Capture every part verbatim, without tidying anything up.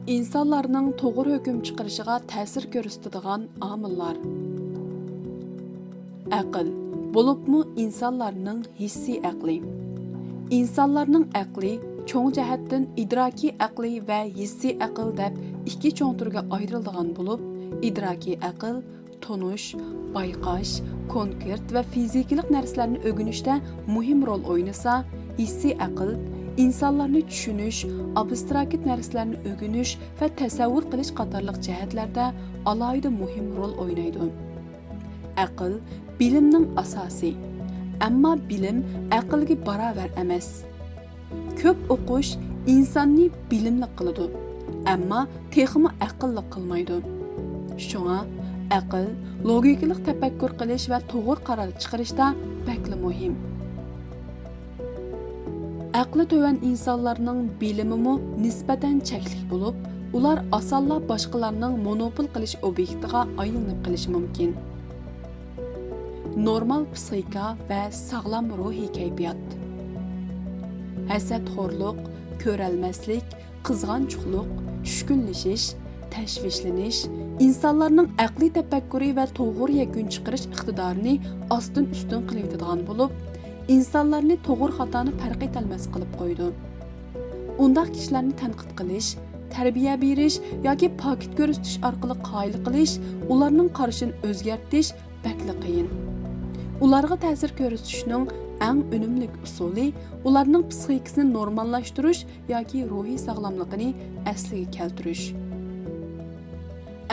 ئىنسانلارنىڭ توغرا ھۆكۈم چىقىرىشىغا تەسىر كۆرسىتىدىغان ئامىللار. ئەقىل، بولۇپمۇ ئىنسانلارنىڭ ھېسسىي ئەقلى. ئىنسانلارنىڭ ئەقلى چوڭ جەھەتتىن ئىدراكىي ئەقلى ۋە ھېسسىي ئەقىل دەپ ئىككى چوڭ تۈرگە ئايرىلىدىغان بولۇپ، ئىدراكىي ئەقىل تونۇش، بايقاش، كونكرېت ۋە فىزىكىلىق نەرسىلەرنى ئۆگىنىشتە مۇھىم رول ئوينىسا، ھېسسىي ئەقىل ئىنسانلارنى چۈشىنىش، ئابستراكت نەرسىلەرنى ئۆگىنىش ۋە تەسەۋۋۇر قىلىش قاتارلىق جەھەتلەردە ئالاھىدە مۇھىم رول ئوينايدۇ. ئەقىل بىلىمنىڭ ئاساسى، ئەمما بىلىم ئەقىلگە باراۋەر ئەمەس. كۆپ ئوقۇش ئىنساننى بىلىملىك قىلىدۇ، ئەمما تېخىمۇ ئەقىللىق قىلمايدۇ. شۇڭا ئەقىل لوگىكىلىق تەپەككۇر قىلىش ۋە توغرا قارار چىقىرىشتا بەكلا مۇھىم. ئەقلى تۆۋەن ئىنسانلارنىڭ بىلىمىمۇ نىسبەتەن چەكلىك بولۇپ، ئۇلار ئاسانلا باشقىلارنىڭ مونوپول قىلىش ئوبيېكتىغا ئايلىنىپ قېلىشى مۇمكىن. نورمال پىسخىكا ۋە ساغلام روھىي كەيپىيات. ھەسەتخورلۇق، كۆرەلمەسلىك، قىزغانچۇقلۇق، چۈشكۈنلىشىش، تەشۋىشلىنىش ئىنسانلارنىڭ ئەقلىي تەپەككۇرى ۋە توغرا يەكۈن چىقىرىش ئىقتىدارىنى ئاستىن-ئۈستۈن قىلىۋېتىدىغان بولۇپ، ئىنسانلارنى توغرا-خاتانى پەرق ئېتەلمەس قىلىپ قويىدۇ. ئۇنداق كىشىلەرنى تەنقىد قىلىش، تەربىيە بېرىش ياكى پاكىت كۆرسىتىش ئارقىلىق قايىل قىلىش، ئۇلارنىڭ قارىشىنى ئۆزگەرتىش بەكلا قىيىن. ئۇلارغا تەسىر كۆرسىتىشنىڭ ئەڭ ئۈنۈملۈك ئۇسۇلى ئۇلارنىڭ پىسخىكىسىنى نورماللاشتۇرۇش ياكى روھىي ساغلاملىقىنى ئەسلىگە كەلتۈرۈش.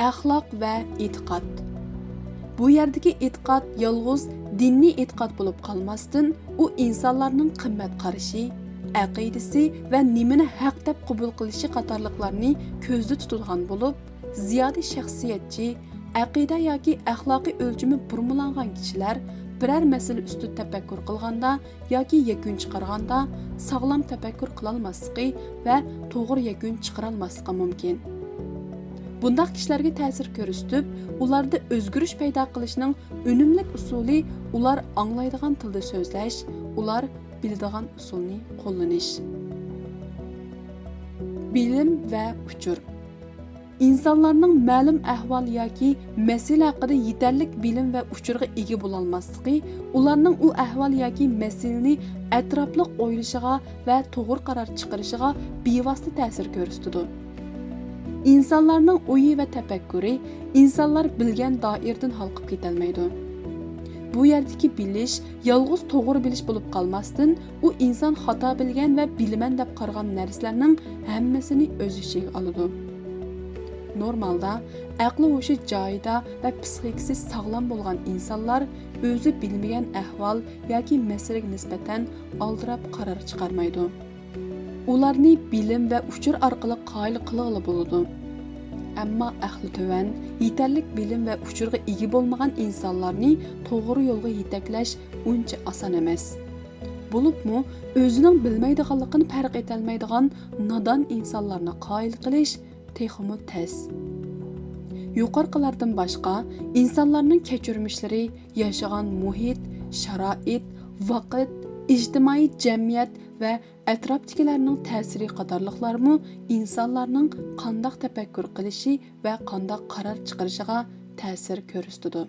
ئەخلاق ۋە ئېتىقاد. بۇ يەردىكى ئېتىقاد يالغۇز دىنىي ئېتىقاد بولۇپ قالماستىن، ئۇ ئىنسانلارنىڭ قىممەت قارىشى، ئەقىدىسى ۋە نېمىنى ھەق دەپ قوبۇل قىلىشى قاتارلىقلارنى كۆزدە تۇتىدىغان بولۇپ، زىيادە شەخسىيەتچى، ئەقىدە ياكى ئەخلاقىي ئۆلچىمى بۇرمىلانغان كىشىلەر بىرەر مەسىلە ئۈستىدە تەپەككۇر قىلغاندا ياكى يەكۈن چىقارغاندا ساغلام تەپەككۇر قىلالماسلىقى ۋە توغرا يەكۈن چىقىرالماسلىقى مۇمكىن. بۇنداق كىشىلەرگە تەسىر كۆرسىتىپ، ئۇلاردا ئۆزگىرىش پەيدا قىلىشنىڭ ئۈنۈملۈك ئۇسۇلى ئۇلار ئاڭلايدىغان تىلدا سۆزلەش، ئۇلار بىلىدىغان ئۇسۇلنى قوللىنىش. بىلىم ۋە ئۇچۇر. ئىنسانلارنىڭ مەلۇم ئەھۋال ياكى مەسىلە ھەققىدە يېتەرلىك بىلىم ۋە ئۇچۇرغا ئىگە بولالماسلىقى ئۇلارنىڭ ئۇ ئەھۋال ياكى مەسىلىنى ئەتراپلىق ئويلىشىغا ۋە توغرا قارار چىقىرىشىغا بىۋاسىتە تەسىر كۆرسىتىدۇ. ئىنسانلارنىڭ ئويى ۋە تەپەككۇرى ئىنسانلار بىلگەن دائىرىدىن ھالقىپ كېتەلمەيدۇ. بۇ يەردىكى بىلىش يالغۇز توغرا بىلىش بولۇپ قالماستىن، ئۇ ئىنسان خاتا بىلگەن ۋە بىلىمەن دەپ قارىغان نەرسىلەرنىڭ ھەممىسىنى ئۆز ئىچىگە ئالىدۇ. نورمالدا ئەقلى ھوشى جايىدا ۋە پىسخىكىسى ساغلام بولغان ئىنسانلار ئۆزى بىلمىگەن ئەھۋال ياكى مەسىلىگە نىسبەتەن ئالدىراپ قارار چىقارمايدۇ. ئۇلارنى بىلىم ۋە ئۇچۇر ئارقىلىق قايىل قىلغىلى بولىدۇ. ئەمما ئەقلى تۆۋەن، يېتەرلىك بىلىم ۋە ئۇچۇرغا ئىگە بولمىغان ئىنسانلارنى توغرا يولغا يېتەكلەش ئۇنچە ئاسان ئەمەس. بولۇپمۇ ئۆزىنىڭ بىلمەيدىغانلىقىنى پەرق ئېتەلمەيدىغان نادان ئىنسانلارنى قايىل قىلىش تېخىمۇ تەس. يۇقىرىقىلاردىن باشقا، ئىنسانلارنىڭ كەچۈرمىشلىرى، ياشىغان مۇھىت، شارائىت، ۋاقىت، ئىجتىمائىي جەمئىيەت ۋە ئەتراپتىكىلەرنىڭ تەسىرى قاتارلىقلارمۇ ئىنسانلارنىڭ قانداق تەپەككۇر قىلىشى ۋە قانداق قارار چىقىرىشىغا تەسىر كۆرسىتىدۇ.